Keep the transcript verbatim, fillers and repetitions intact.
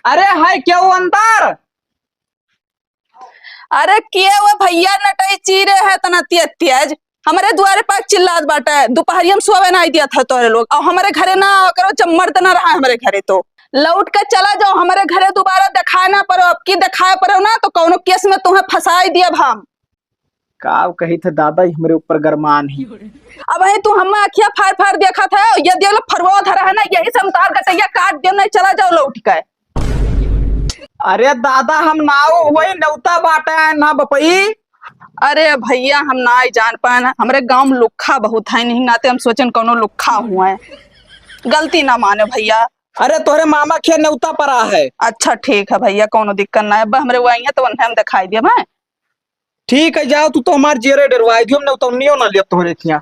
अरे है केहू अंदर? अरे के वो भइया नटई चीरे है तना ते-, तेज? हमरे दुआरे पर चिल्लात बाटे, दुपहरिया में सोवे नाहीं दियत है तोहरे लोग। अउर हमरे घरे ना आवा करो, जब मर्द ना रहा हमरे घरे तो। लौट के चला जाओ, हमरे घरे दुबारा देखाए ना परो। अब की देखाए परो ना तो कउनो केस में तुहें फँसाइ दियब हम। का कहित है दादा, ई हमरे ऊपर गरमान ही। अबहीं तू हम्मा अँखिया फार फार देखत है, ये देख लो फरवा धरा है ना, यही से हम तोहार गटइया काट देब, नाहीं चला जाओ लौट के। अरे दादा, हम नाउ हुवइ, नेउता बाटे है ना बपई। अरे भइया, हम नाहीं जान पाएन, हमरे गाँव में लुक्खा बहुत है, नहीं नाते हम सोचेन कउनो लुक्खा हुवइ। गलती ना माने भइया। अरे तोहरे मामा खे नेउता परा है। अच्छा ठीक है भइया, कउनो दिक्कत ना है, अब हमरे वहीं है तो उन्हें हम देखाइ देब, हैं? ठीक है, जाओ, तू तो हमार जियरे डेरवाइ दियो, हम नेउतउनियो ना लेब तोहरे खियाँ।